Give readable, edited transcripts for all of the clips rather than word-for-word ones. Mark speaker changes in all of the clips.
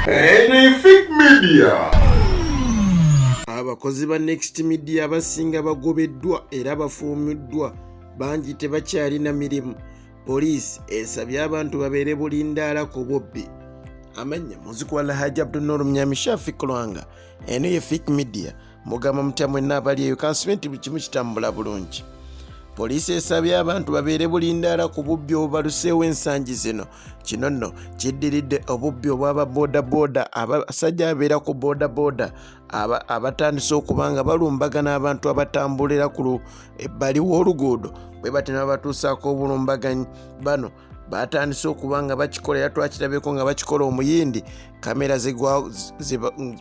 Speaker 1: Anything Media.
Speaker 2: Abakozi ba Next Media abasinga bagobeddwa era bafuumiddwa, bangi tebakyalina mirimu. Poliisi esabye abantu babeere bulindaala ku bubbi. Amannya muziku wa Alhaji Abdunuru Mnyami Shafik Lwanga. Eno ye Fik Media. Mugamba mutya mwenna abali eyo? Kansibe nti buli kimu kitambula bulungi. Poliisi esabye abantu babeere bulindaala ku bubbi obubaluseewo ensangi zino. Kino nno kiddiridde obubbi obw'aba bodaboda, abasajja ababeera ku bodaboda abatandise okuba nga balumbagana abantu abatambulira ku ebbali w'oluguudo, bwe batyo ne babatuusaako obulumbaganyi. Bano batandise okuba nga bakikola era twakirabeko nga bakikola omuyindi kamera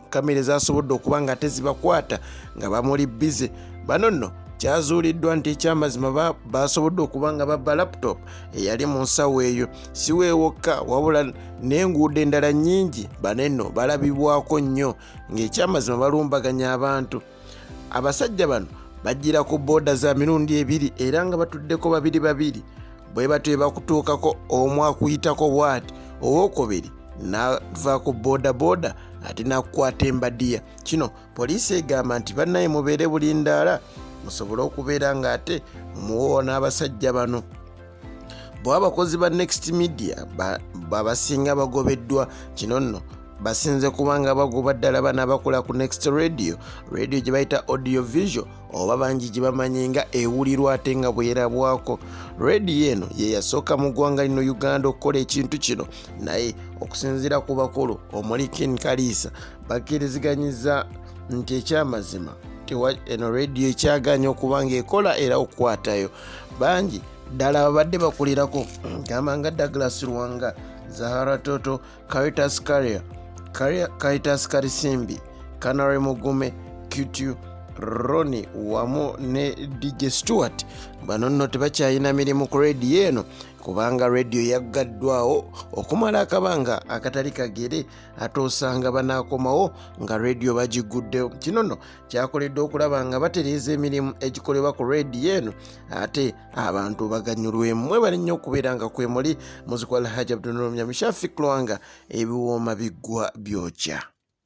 Speaker 2: kamera ezasobodde okuba nga ate zibakwata nga bamuli bize. Bano nno kyazuuliddwa nti ekyamazima basobodde okuba nga babba laptop eyali mu nsawo eyo. Si weewokka, wabula n'enguudo endala nnyingi bano enno balabibwako nnyo ng'ekyamazima balumbaganya abantu. Abasajja bano bajjira ku booda za mirundi ebiri era nga batuddeko babiri babiri. Bwe batyo bakutuukako, omu akuyitako bw'ati, owokubiri n'ava ku bodaboda ate n'akukwata embadiya. Kino poliisi egamba nti bannaye mubeere bulindaala musobole okubeera ng'ate muwoona abasajja bano. Bo abakozi ba Next Media babasinga bagobeddwa. Kino nno basinze kubanga bagoba ddala bano abakola ku Next Radio, radio gye bayita audio visual oba bangi gye bamanyi nga ewulirwa ate nga bwerabwako. Radio eno ye yasooka mu ggwanga lino Uganda okukola ekintu kino, naye okusinziira ku bakulu omuli Kin Kaliisa, bakkiriziganyiza nti ekyamazima eno radio ekyaganya okuba ng'ekola era okukwatayo bangi ddala ababadde bakulirako, gamba nga Douglas Lwanga, Zahara Toto, Caritas Carrier, Caritas Karisimbi, Canary Mugume, Qtu Roni wamu ne DJ Stewart. Bano nno tebakyalina mirimu ku rediyo eno kubanga rediyo yaggaddwawo okumala akabanga akatali kagere, ate osanga banaakomawo nga rediyo bagiguddewo. Kino nno kyakoleddwa okulaba nga batereeza emirimu egikolebwa ku rediyo eno ate abantu baganyulwemu. Mwebale nnyo okubeera nga kwemuli. Muzikwa Alhaji Abdunurumyami Shafik Lwanga, ebiwooma biggwa byokya.